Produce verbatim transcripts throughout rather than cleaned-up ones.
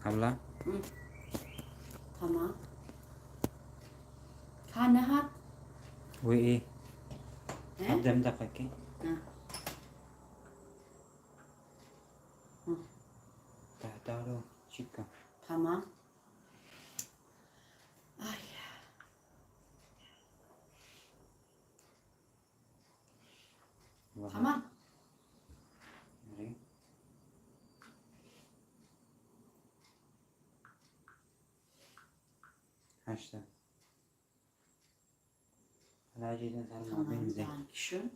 Abla. Hı. Tamam. Ka nehat? Wê ê. He? Hevdem deqekê. Ha. Hı. Tehdaro çîka. Tamam. Ay. Tamam. Erê. Heşta. Hala cêden ser Tamam, mabên zê. Dankeschön.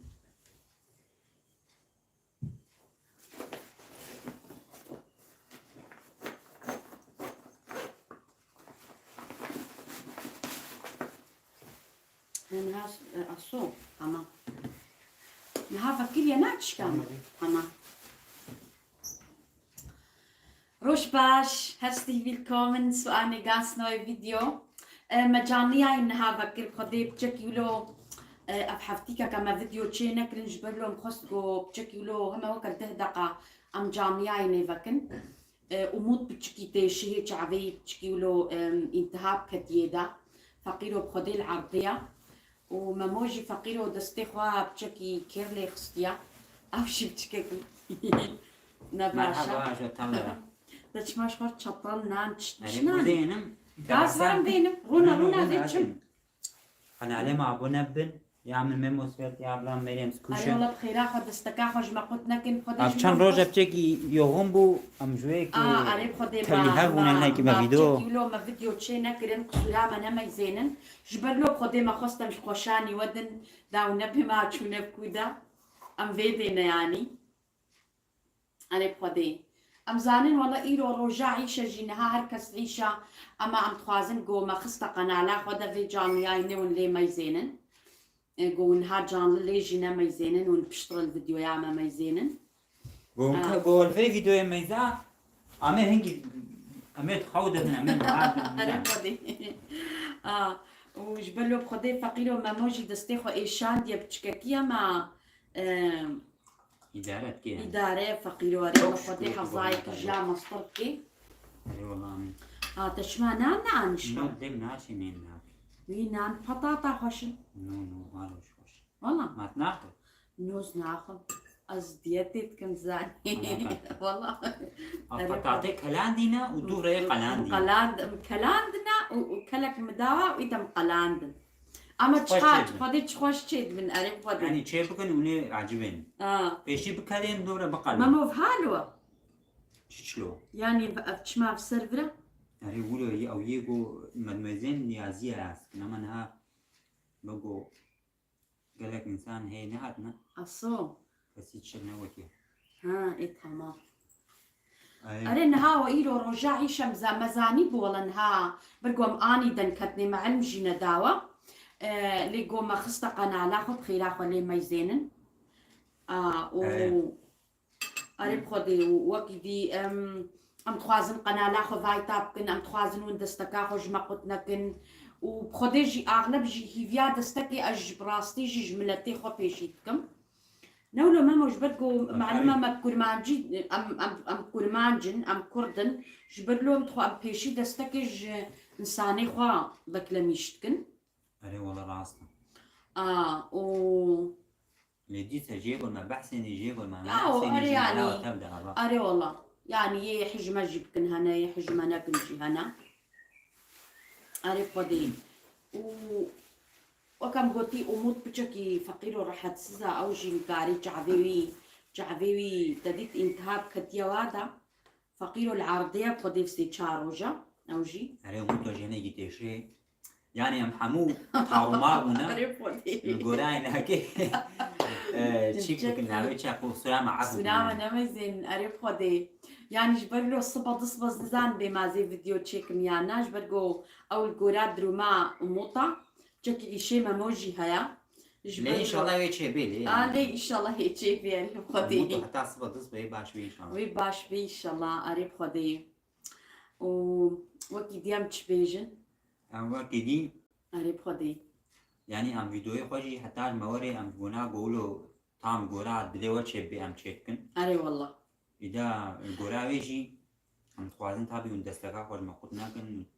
Niha, e, aso. Tamam. Niha vekiriye ne çikan. Tamam. Roj baş, herzlich willkommen zu einem ganz neuen Video. E, me canliyayî niha vekir, Xwedê piçekî wilo, e, ev heftîkeke me video çê nekirin, ji ber lo em xwest ku piçekî wilo heme weke deh deqa em canliyayî nêvekin. E, Umut piçikî tê şihê çavê yî piçikî wilo, em, întihab ketiye de. Feqîro bi Xwedê li erdiya. Û Memo jî feqîro destê xwe piçekî kêr lê xistiya. Ew jî piçikekî ne baş e. Merhaba, ji te re. Te çima ji xwe çatal nan çi Erê, çi nan? Bûzê yenim. Gaz ver em bênim. Rûna, rûna, rûna, vê çim. Kanalê me abone bin. Ya min Memo Svet, ya ablam Meryem Erê Skuşe. Wala bi xêra xwe, desteka xwe ji me qut nekin, Xwedê Ev ji çend me roj xwest. Epçekî yoxin bû, em ji wê ki Aa, erê Xwedê, telî ma, hev bûne ma, nekî me ma vîdeo. Çekî wilo me vîdeo çê nekirin, qisûra me nemeyzênin. Ji ber lo Xwedê me xwest em ji xweşanî we din, da û nebê me çûne bi kû de. Em vê dê ne yanî. Erê bi Xwedê. Em zanin wela îro roja îşe jî niha her kes îşa, ema em dixwazin go me xiste qenala xwe de vê canliyayî ne hûn lê meyzênin. E, go hûn niha canli lê jî nemeyzênin, hûn piştre li videoya me meyzênin. Go hûn Ha. ke-, go li vê videoyê meyza, em ê hingî, em ê xew dibin, em ê niha Erê bi Xwedê. A, û ji ber lo bi Xwedê feqîro Memo jî destê xwe êşandiye piçikekî ema, e, Îdare dike yani. Îdare feqîro erê Çok bi Xwedê şükür hezayekî Xwedê. Ji ya mestir dike. Erê wala amîn. Ha, te çima nan neanîşme? No, dem naçê nên nake. Wî nan patata xweş in. No, no, alo xweş. Wala. Mat nake. Noz naxim. Ez diyetê dikim zanî. Wala. A Erê patatê Xwedê. Kelandîne û du rê qelandîne. Qeland-, kelandine û, û kelek mi dawa û îtem qelandin. Ama Xweş çiqas çêdibin. Xwedê çi xweş çêdibin, erê Xwedê. Yanî çê bikin û nê acibên. Ha. Pêşî bikelên dore biqelin. Memo valo. Çiçlo. Yanî ev çima ev ser vira? Erê wilo yê ew yê go medmezên niyaziye ez. Nama niha me go gelek însan hê nehatine. Aso. Kesî çi negotiye. Ha, ê tamam. Ay. Erê niha we îro roja îşe meza-, mezanî bû wele niha. Bir gom anî den ketnê me ilm jî nedawa. E, lê gom me xiste qenala xwe bi xêra xwe lê meyzênin. A, û Ay. Erê bi Xwedê û wekî dî, em, em dixwazin qenala xwe vayta bikin, em dixwazin hûn desteka xwe ji me qut nekin. Û bi Xwedê jî axleb jî hîviya destekê ez ji bi rastî jî ji miletê xwe pêşî dikim. Ne wilo Memo ji ber ku Aferîn. Malum em kurmancî, em, em, em kurmanc in, em kurd in, ji ber lo em dixwe em pêşî destekê ji însanê xwe beklemîş dikin. Erê wala rast e. A, û Lê dîsa jê gur me behsênî, jê gur me Yaw, nehsênî erê jî yanî, mala tev de heva. Erê wala. Yanî yê hijme jî bikin hene, yê hijme nekin jî hene. Erê Xwedê. Û wek em gotî Umut piçekî feqîr û rehetsiz e, ew jî nikarî çavê wî, çavê wî te dît întihab ketiye wa de. Feqîro li erdê ye, Xwedê vê sê çar roja, ew jî. Erê, hûn to jênekî têşê. Yanî em hemû tarûmar bûne. Erê Xwedê. Li gorayê nake. E, çîk bikin, navê çi, qusura me, efû Qusura me, bûne. Nemezên, erê Xwedê. Yanî ji ber lo sibe du sibe nizan bê ma zê video çêkim ya na, ji ber go ew li gora dirûma Umut a. Çekî îşê Memo jî heye. Ji Lê ber înşallah wê çêbê lê. A, lê înşallah hê çêbê, erê Xwedê. Umut heta sibe du sibe baş bê înşallah. Wê baş bê înşallah, erê Xwedê. Û wekî dî em çi bêjin? Em wekî dî. Erê Xwedê. Yanî em vîdeoyê xwe jî heta ji me werê em gona golo tam gora dilê we çêbê em çêdikin. Erê wela. Îda gora wê jî Em dixwazin tabî hûn desteka xwe ji me qut nakin.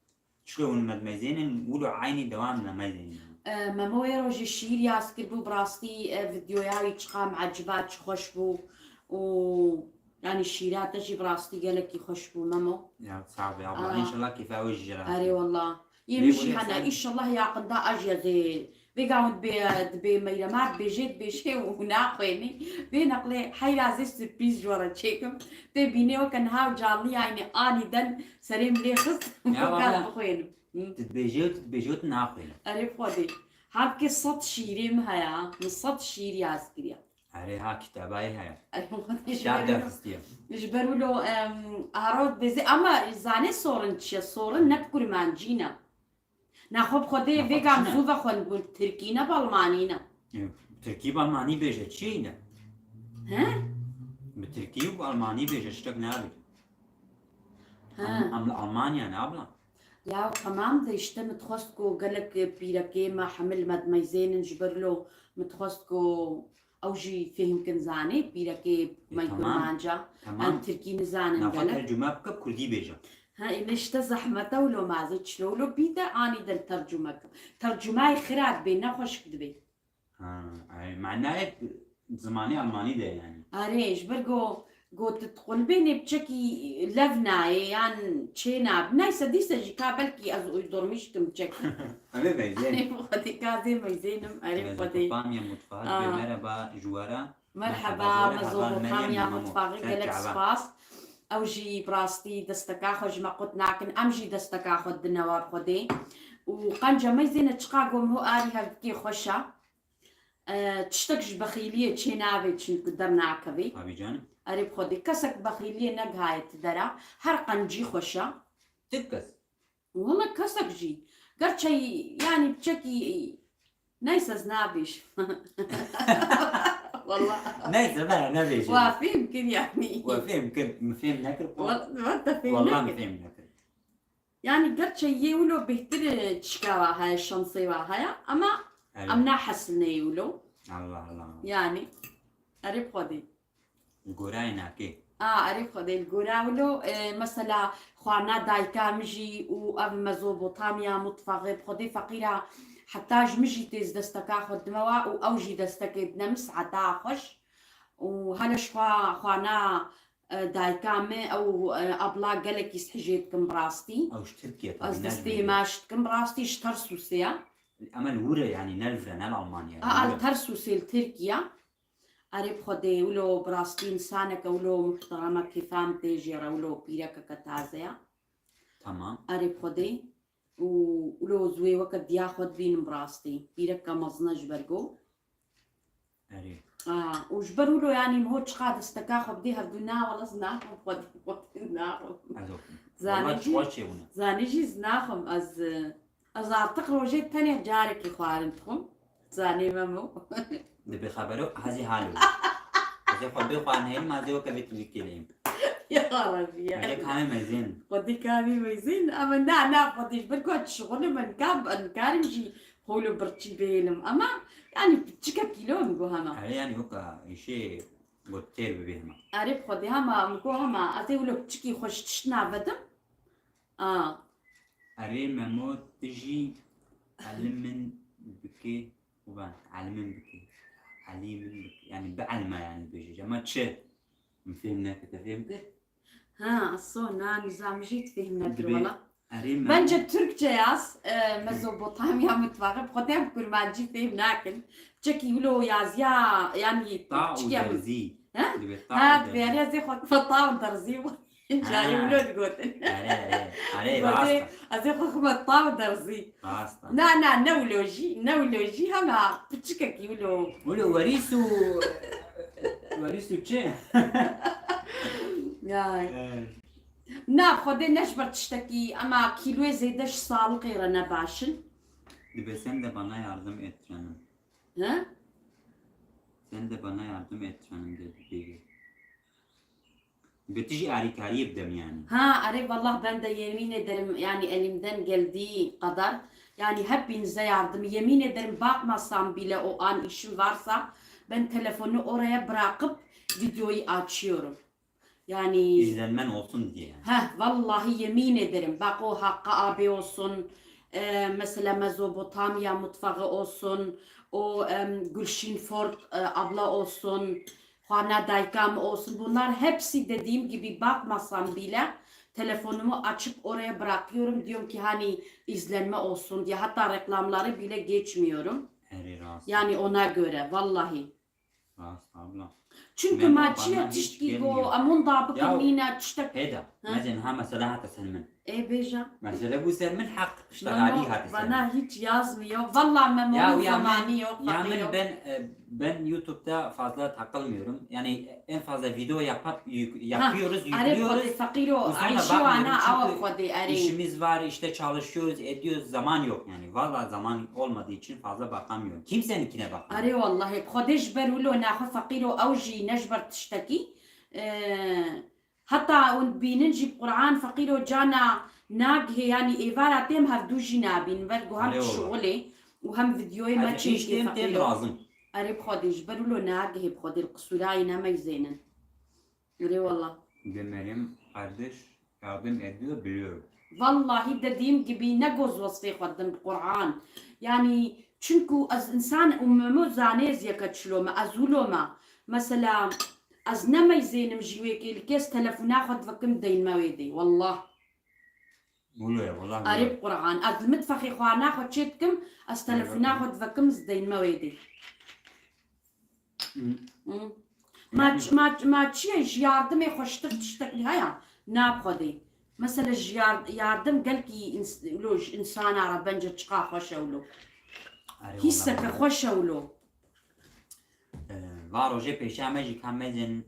Çike hûn me dimeyzênin, wilo eynî dewam nemeyzênin. E, Memo wê rojê şîîr yaz kiribû, bi rastî, e, videoya wî çiqam eciba, çi xweş bû û, yanî, şîra te jî bi rastî gelekî xweş bû, Memo. Ya, sağ be abla. Aa. İnşallah kêfa wê jî jê re Erê hate. Wallah. Yê Lê min jî hûn hene, sen inşallah yaqinda ez jî ez ê. Vêga hûn dibê, dibê Meyrema dibêjê, dibêjê û naxwênî. Vê neqlê heyra zê surprîz ji we re çêkim. Tê bînê weke niha û canlî yayne anîden serê min lê xist. Ya Weka valla. Bixwênim. Hı. Tu dibêjê û tu dibêjê û tu naxwênî. Erê Xwedê. Halbikê sed şîîrê min heye. Min sed şîîr yaz kiriye. Erê ha, kitabayê heye. Erê Xwedê, ji Kitabe ber wilo, xistiye. Ji ber wilo, em, haro dibêjê, ama zanê sorin çi ye? Sorin ne bi kurmancî ne. Naxwe bi Xwedê Naxwe vêga çi ne? Zû ve xwendibûn, tirkî ne, bi almanî ne. Ê, tirkî bi almanî bêje, çi ye ne? He? Bi tirkî û bi almanî bêje, tiştek nabê. He. Em, em li Almanya ne abla? Ya tamam de, işte min dixwest ku gelek pîrekê me hemil me dimeyzênin, ji ber lo min dixwest ku ew jî fêhm kin zanê, pîrekê Ê, me tamam. Kurmanca, Tamam. Em tirkî nizanin Naxwe gelek. Tercüme bike, kurdî bêje. Ha, îne işte zehmet e wilo, mazê çilo wilo bîte anîden tercüme kim. Tercümayê xira dibê, ne xweşik dibê. Ha, ay, manayê zimanê almanî de yani. Arê, ji ber go, go tu diqulbênê, piçekî lev nayê, yan çê nab-, neyse, dîse jî ka belkî ez uydurmîş kim çekî. Erê beyzên. Erê Xwedê, ka zê meyzênim, erê Xwedê. Mezopotamya mutfağı Aa. Merhaba ji we re. Merheba, Merheba, Mezopotamya Meryem mutfağı, Memo. Gelek Merhaba. Spas. Ew jî bi rastî desteka xwe ji me qut nakin. Em jî desteka xwe didine we bi Xwedê. Û qenca meyzêne çiqa gom ho arî hevdikê xweş e. E, tiştek ji bexîliyê çê navê çimku dernakevê. Tabii canım. Erê bi Xwedê. Kesek bexîliyê negihaye ti dera. Her qencî xweş e. Ti kes. Wala kesek jî. Gerçe yani piçekî neyse ez nabêjim. Wala. Neyse, bera nebêjim. Wa fêm kir yani. Wa fêm kir, min fêm nekir. Wa-, wa te fêm Wala nekir. Min fêm nekir. Yani gerçe yê wilo bêhtir tişka wa heye, şansê wa heye, ama Erê. Em nahesilnê yê wilo. Allah Allah. Yani, erê bi Xwedê. Li gorayê nakê. A, erê Xwedê, li gora wilo, e, mesela xwarina dayika min jî û ev Mezopotamya mutfaxê bi Xwedê feqîra heta ji min jî tê, ez desteka xwe dime wa û ew jî destekê dine min, saeta xweş. Û hele ji xwe xwarina, e, dayika min, ew, e, abla gelekî ez hijê dikim bi rastî. Ew ji Tirkiye tabii, Ez ne ji destê Tirkiye. Maş dikim bi rastî, ji Tarsusê ye. Ama li wir e yani, ne li vir e, ne li Almanya ye, A, li wir e. Tarsusê li Tirkiye. Erê bi Xwedê, wilo bi rastî însaneke wilo muhtereme, kêfa min tê jê re, wilo pîrekeke taze ye. Tamam. Erê bi Xwedê. Û wilo ez wê weke diya xwe dibînim bi rastî. Pîrekeke mezin e ji ber go. Erê. A, û ji ber wilo, yanî, min ho çiqa desteka xwe bidê hevdû, na wele ez naxwim, Xwedê, Xwedê naxwim. Ez okum. Zanê Wala jî, çiqa çêbûne. Zanê jî ez naxwim, ez, e, Ez artık rojê tenê carekî xwarin dixwim. Zanê Memo. Di bêxebero hezî hal bû. Ez ê xwe bê xwarin hêlim, ez ê weke vê tîlîkê leyim. Ya Rabbi ya. Mecek hamê mezin. Xwedî kamî mezin, ama na, na, xwedî ji ber ku şixulê min kam, em karim jî hol û birçî bihêlim. Ama yani piçike kîlo min got hema. Erê yani weka îşê got têr bibê hema. Erê bi Xwedî hema, min got hema, ez ê wilo piçikî xwe ji tişt navedim. A. Erê Memo, tu jî elim min bike û ben elim min bike. Elî min bike. Yani bi elma yani bêje. Ama çi? Min fêm neke, te fêm kir? Ha, so, na, nizam jî fêm nekir Dibe-, wala. Erê Memo. Bence Türkçe yaz, e, Mezopotamya mutfağı, bi Xwedê em kurmancî fêm nakin. Çekî wilo yaziya, yani Ta û çikiya min. Derzî. He? Dibe ta Ha, û derzî. Dibe, erê, ez ê xwe, xwe ta û derzî. Carê Ha. Wilo digotin. Erê, erê. Erê, Xwedê, rast e. Ez ê xwe xime ta û derzî. Rast e. Na, na, ne wilo jî, ne wilo jî, hema piçikekî wilo. Wilo werîs û, werîs û çi? Ya. Evet. Na, Xwedê ne ji ber tiştekî, ema kîloyê zêde ji saliqê re ne baş in. Dibe sen de bana yardım et canım. He? Sen de bana yardım et canım dedi. Bê tu jî arîkariyê bidem yani. Ha, erê, wallah ben de yemin ederim, yani elimden geldiği kadar, yani hepinize yardım, yemin ederim bakmasam bile o an işim varsa ben telefonu oraya bırakıp videoyu açıyorum. Yani İzlenmen olsun diye yani. Heh, vallahi yemin ederim. Bak, o Hakkı abi olsun, e, mesela Mezopotamya mutfağı olsun, o em, Gülşin Ford e, abla olsun, Juana Daykam olsun. Bunlar hepsi dediğim gibi bakmasam bile telefonumu açıp oraya bırakıyorum. Diyorum ki hani izlenme olsun diye. Hatta reklamları bile geçmiyorum. Herî rast. Yani ona göre vallahi. Rast abla. Çünkü Memo, maçı bana ya hiç tiştki gelmiyor. Go, amun da Ya, bıkın nina tiştek. Heda. Ha? Mecen ha mesela hata sen min. E beja. Mesela bu ser min hak işte Memo hali hati sen min. Bana hiç yazmıyor. Vallahi Memo Ya, ya zamanı min, yok. ya Vakti min yok. ben e, ben YouTube'da fazla takılmıyorum. Yani en fazla video yapıp yük- Ha, yapıyoruz, Arif yüklüyoruz. Xwedê, Fakiro, Bu sonra Ayşe bakmıyorum ana awa çünkü Xwedê, Arif. işimiz var, işte çalışıyoruz, ediyoruz. Zaman yok yani. Vallahi zaman olmadığı için fazla bakamıyorum. Kimseninkine bakmıyorum. Arê wallahi, bi Xwedê ji ber wilo naxwe feqîr û ew jî ne ji ber tiştekî. Ee, heta hûn dibînin jî bi Quran feqîr û cana nagihê, yanî êvara têm hevdû jî nabîn. Wer ku hem Arê wallahi. şixulê û hem videoyê me Hadi hiç çêkê tem tem feqîr û. Lazım. Erê bi Xwedê ji ber wilo nagihê bi Xwedê li qisûrayê nemeyzênin. Erê wallah. Demerim kardeş yardım ediyor biliyorum. Vallahi dediğim gibi ne goz wesfê xwe din bi Quran. Yani çünkü ez insan û Memo zanê ez yeka çilo me, ez wilo me. Mesela ez nemeyzênim jî wê kê li kes telefona xwe divekim deynme wê dê. Wallah. Buluyor wallah. Erê bi Quran. Ez li mitfexê xwarina xwe çê dikim, ez telefona xwe divekim ez deynme wê dê. Hı. Hı. Ma, ma, ma çi ye ji yardimê xweştir tiştekî heye? Na bi Xwedê. Mesela ji yar-, yardim gelkî ins-, wilo ji insana re bence çiqa xweş e wilo. Erê Hîseke wallah. Xweş e wilo. Ee, va rojê pêşiya me jî ka mezin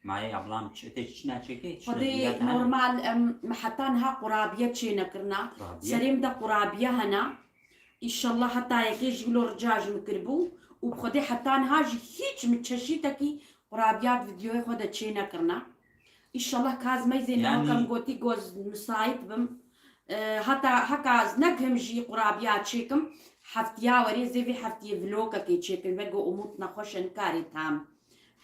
mayê ablam çi tê çi naçêkê, çi Xwedê naçêkê, ya tane. Normal em, me hetan ha qurabiye çê nekirina. Qurabiye? Serê min de qurabiye hene. Înşallah heta yekê jî wilo rica ji min kiribû. Û bi Xwedê heta niha jî hîç min çeşîtekî qurabiya di videoyê xwe de çê nekirina. Înşallah ka ez meyzê niha Yani- kem gotî goz misayit bim. E, heta heka ez negihim jî qurabiya çêkim. Heftiya werê zê vê heftiyê vlogekê çêkin. Vego umut nexweş e nikarê tam.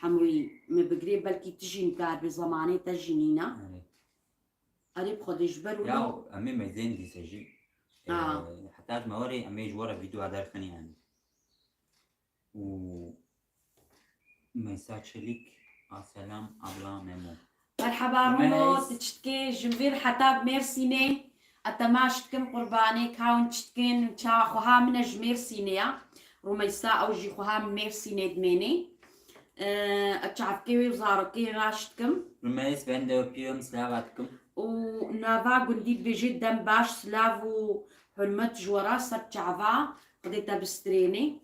Hemûyî me bigirê belkî tu jî nikar bi zemanê te jî nîna. Erê. Erê bi Xwedê ji ber Ya wilo. em ê meyzên dîse jî. Ha. Ee, heta ez me werê em ê ji we re video derxin yani. Û Meysa Çelik, a selam abla Memo. Merhaba Meys. Rumo, tu çi dikê? Ji vir heta bi Mêrsînê. Ez temaş dikim qurbanê, ka hûn çi dikin? Çawa xweha min e ji Mêrsînê ya. Rumeysa ew jî xweha min Mêrsînê dimênê. Ee, ez çavkê wê û zarokê raş dikim. Rumeys, ben de öpüyorum, silav atkum. Û nava gundî dibêje dem baş, silav û hurmet ji we re ser çava, Xwedê te bistrênê.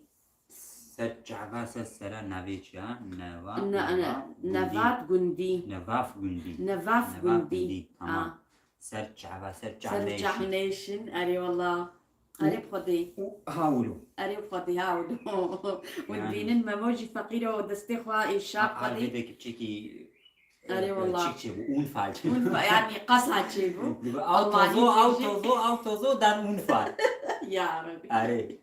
Ser çava, ser sera navê çi ya? Neva, Ne, ne, neva, gundî. Nevat gundî. Nevaf gundî. Nevaf Nevaf gundî. gundî, tamam. Ha. Ser çava, ser Ser çavneyşin. Çavneyşin, erê wala. Erê bi Xwedê. Û hawlo. Erê bi Xwedê, hawlo. Hûn Yani. Bînin Memo jî feqîr e û destê xwe êşa Ha, Xwedê. Arvê de kipçekî, Erê e, wala. çik çêbû, un fal. Hûn fe-, yani qasa çêbû. Ew Allah'ın tozo, ew izniyle. tozo, ew tozo dan un fal. Ya Rabbi. Erê.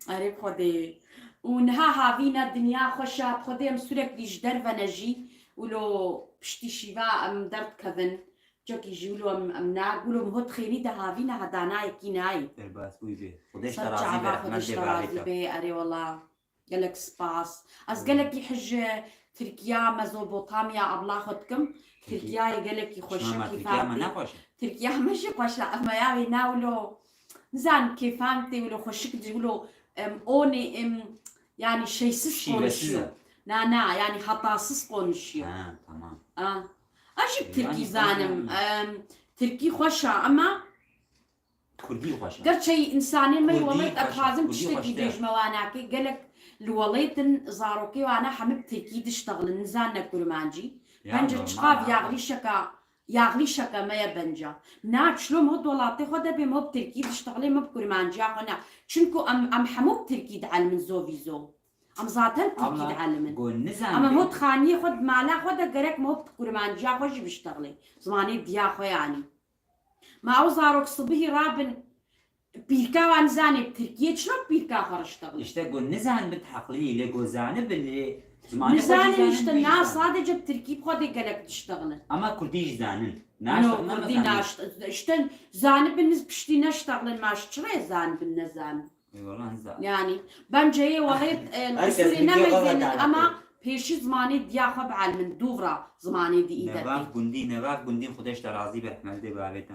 Erê bi Xwedê. Û niha havîna dinya xweş e, bi Xwedê em sürekli ji derve ne jî. Wilo piştî şîva em derdikevin. Cekî jî wilo em, em ne, wilo em hot xênî de havîna hedanayekî nayê. Derbas bûy bê. Xwedê ji te Ser razî çava be, Xwedê rehmet ji bê te bavê razî te. Be, erê wala. Gelek spas. Ez Hmm. gelekî hij Tirkiya, Mezopotamya abla xwe dikim. Tirkiye. Tirkiyayê gelekî xweş e, Çima kêfan Tirkiye me tê. ne xweş e? Tirkiya me jî xweş e. Em ya wê na wilo. Nizan kêfan tê wilo xweşik dî wilo. Em onê em yani şeysiz Şivesiz konuşuyor. e. Na na yani hatasız konuşuyor. Ha, tamam. A. A jî Ee, Tirkî yani zanim. tamam. Em, Tirkî xweş e ama Kurdî xweş e. Gerçeği insanê me Kurdî welet xweş e, dixwazim Kurdî tiştekî xweş e. Bêjme wanakê gelek li weletên zarokê wana hemik Tirkî diştexilin, nizanine kurmancî. Ya, Bence normal çiqav abi. Yaxlîşeka, Yaxlîşeke me ye bence. Na çilo me hot welatê xwe de bê me hot Tirkî diştexilê me bi kurmanciya xwe ne. Çunku em, em hemû bi Tirkî dielimin zovî zov. Em zaten Tirkî Abla, dielimin. go nizan Ama bê. hot xaniyê xwe di mala xwe de gerek me hot bi kurmanciya xwe jî biştexilê. Zimanê diya xwe yanî. Ma ew zarok sibihî rabin pîrka wan nizanê bi Tirkiyê çilo pîrka xwe riştexilê. İşte go nizan bit heqlî lê go zanibin lê Zimanê xwe jî Nizanin zanin, işte jî na zanin. Sadece Tirkî bi xwe dê gelek diştexilin. Ama Kurdî jî zanin. No, Naştexilin ama Kurdî zanin. Naşt. İşte zanibin niz piştî neştexilin ma ji çi rê zanibin nezanin. Eyvallah, niza. Yani bence yê welê Herkes qusûrê bir cevap nemeyzênin verdi. Ama pêşî zimanê diya xwe bielmin dûv ra zimanê di î Nevav dertî. Gundî, Nevav Gundî, Xwedê ji te razî be, Mehmetê bavê te.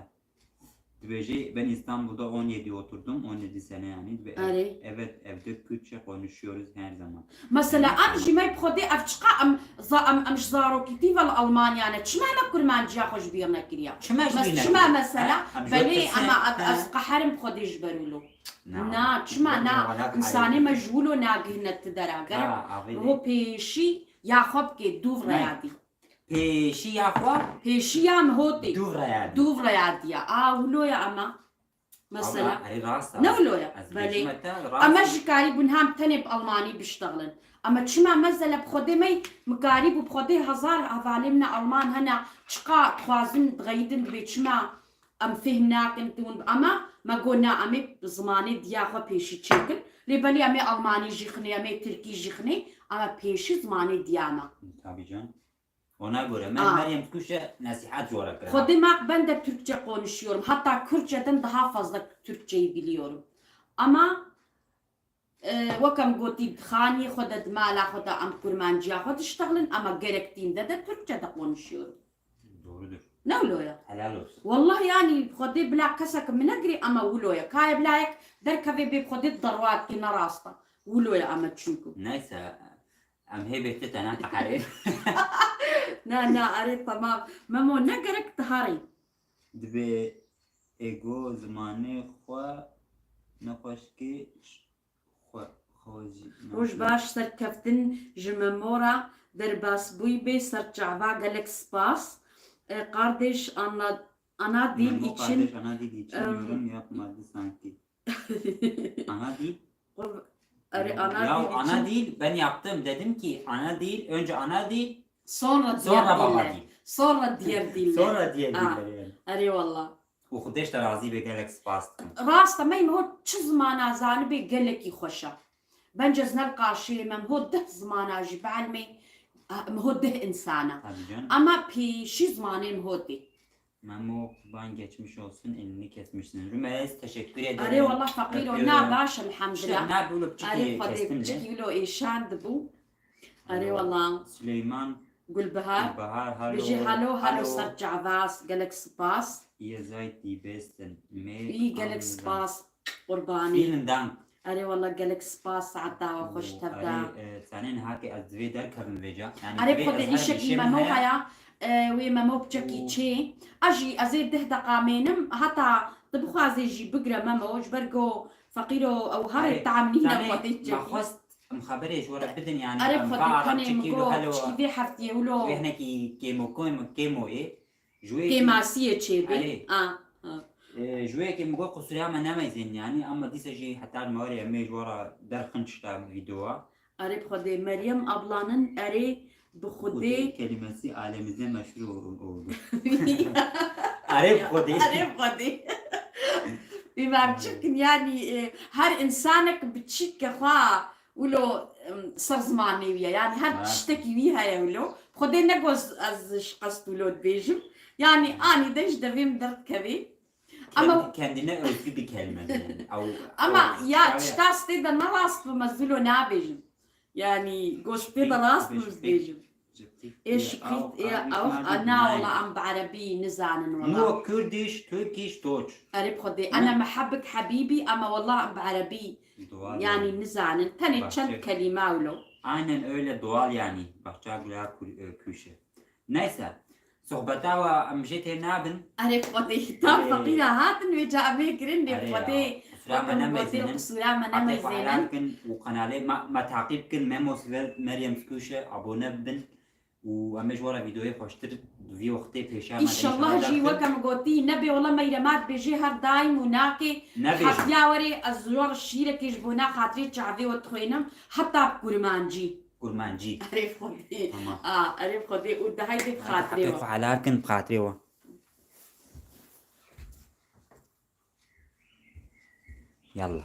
Dibêjê, ben İstanbul'da on yedi oturdum, on yedi sene yani. Dibe, Erê. Evet, evde Kürtçe konuşuyoruz her zaman. Mesela Evet. Em jî me bi xwedê ev çiqa em za- em em ji zarokîtî ve li Almanya ne. Çima me kurmanciya xwe ji bîr nekiriya? Çima ji Mes- bîr Çima nekiriya? Mesela Ha, em ji belê we pirsin. Ama ev Ha. Ez qeherim bi xwedê ji ber wilo. Na, Na, çima ben na? wala Însanê hayır. Me ji wilo nagihine ti dera. Gerek Ha, avê ho pêşî ya xwe bikê dûv Ne. reya dî. Pêşî ya xwe? Pêşî ya min hotê. Dûv reya dî. Dûv reya diya. A wilo ya ama. Mesela. Erê rast. Ne wilo ya? Ez Belê. bêjime te rast. Ama ji karî bûn hem tenê bi Almanî biştexilin. Ama çima mezele bi xwedê me, mi karî bû bi xwedê hezar hevalê min Alman hene, çiqa dixwazin, dixeyidin dibê çima em fêhm nakin tu hûn, ama me got na, em ê bi zimanê diya xwe pêşî çêkin. Lê belê em ê Almanî jî xinê, em ê Tirkî jî xinê, ama pêşî zimanê diya me. Tabii canım. Ona göre ben Aa. Meryem Kuş'e nesihat olarak Xwedê mak ben de Türkçe konuşuyorum. Hatta Kürtçeden daha fazla Türkçeyi biliyorum. Ama e, wek em gotî, di xaniyê xwe de, di mala xwe de em kurmanciya xwe diştexilin, ama gerektiğinde de Türkçe de konuşuyorum. Doğrudur. Ne wilo ya? Helal olsun. Wallah yani Xwedê bila kesek min negirê, ama wilo ya. Kaye bila yek derkevê bê bi Xwedê derwat ki ne rasta. Wilo ya ama çünkü. Neyse. Em hê bê te tena qeherê. Na, na, erê, tamam. Memo, ne gerek diharî. Dibê ego zimanê xwe nexweşkê xwe xwe jî Roj baş, serkeftin ji Memo re derbasbûyî bê, ser çava gelek spas. E, kardeş ana, ana dil Memo için. Kardeş ana dil için Em. Yorum yapmadı sanki. Ana dil? Erê, ana Ya dil için. Ana dil ben yaptım. Dedim ki ana dil, önce ana dil, Sonra diğer sonra baba diller. dil. Sonra diğer diller. Sonra diğer Ha. diller yani. Erê wallah. Û Xwedê ji te razî be, gelek spas dikim. Rast e, me ho çi zimana zanibê gelekî xweş e. Bence ziner qaşê me ho deh zimana jî bielmê, me ho deh insana. Tabii canım. Ama pêşî zimanê me ho tê. Memo, kurban geçmiş olsun, elini kesmişsin. Rümeyiz, teşekkür ederim. Erê wallah feqîro, Öpüyorum. na baş İşte elhamdülillah. ne bulup Erê çiki Xwedê kestim de. Çikî wilo êşan dibû. Erê Alo. Wallah. Süleyman Gulbihar. Bahar, halo. Bijî halo, halo Halo. ser çavas, gelek spas. Ihr seid die Besten. Me Î gelek anzan. Spas. Qurbanî. Vielen Dank. Erê wallah gelek spas, saeta we xweş Û tevda. Erê, e, Sanên hake ez divê derkevim vêca. Yani Erê divê Xwedê ez her îşekî bişêm Memo heye. Haya, e, wê Memo biçekî Û- çê. Ez jî ez ê deh deqa mênim, heta tu bixwazê jî bigire Memo, ji ber ku feqîro ew herê Erê, tam nîne Sanê, xwedê me çekî. xwest em xeberê ji we re bidin yani. Erê Em Xwedê va tenê çekî min lo got helo. çikî vê heftiyê wilo Wê hinekî kêmo koymo, kêmo ê. Ji wê kêmasiyê çêbî. Erê. A, a. E, ji wê yekê min got qusûriya me nemeyzên yani, ama dîsa jî heta nimarê em ê ji we re derxin tişta vîdeoya. Erê bi Xwedê Meryem ablanın erê bi Xwedê. Xwedê kelimesi alemimizde meşhur ol- oldu. Erê bi Xwedê. Erê bi Xwedê. Îmam çikin yani e, her insanek biçîk ke xwe wilo em, ser zimanê wî ye. Yani her Ha. Tiştekî wî heye wilo. Xwedê ne goz ez ji qest wilo dibêjim. Yani anî de ji devê min derdikevê. Ama Kendi, kendine özgü bir kelime yani. Ew, Ama ew, ya yani- tişta stê de ne rast bi me zilo nabêjim. Yani gospê de rast bi Şikrit. bêjim. Ê şikrit ê ew ana wala em bi erebî nizanin wala. Nur Kürdiş, Türkiş, Deutsch. Erê bi Xwedê, ene mehebik hebîbî, ama wala em bi erebî Doğal yani nizanin. Tenê Bak, çend şey- kelîme wilo. Aynen öyle doğal yani. Bahçe Güler Kü- e, Küşe. Neyse. Sohbeta wa em jê têr nabin. Erê Xwedê, tam Erê. Feqîra hatin wê ca em ê kirin lê Erê ya. Xwedê. Qusura me Wek em nemeyzênin. gotê, qusura me Hatê xwe helal nemeyzênin. kin û kanalê me, me taqîb kin, Memo Svel, Meryem Skûşe, abone bibin. Û em ê ji we re vîdeoyê xweştir vî wextê pêşiya me de Înşallah jî derxin. Wek em gotî, nebe wela Meyrem a dibêjê her daîm û nakê Nebêjin. heftiya werê ez ji we re şîrekê ji bona xatirê çavê we dixwînim, heta bi kurmancî. Kurmancî. Erê Xwedê. Tamam. A, erê Xwedê û di heydê bi xatirê Hatê we. xwe helal kin bi xatirê we. Yallah.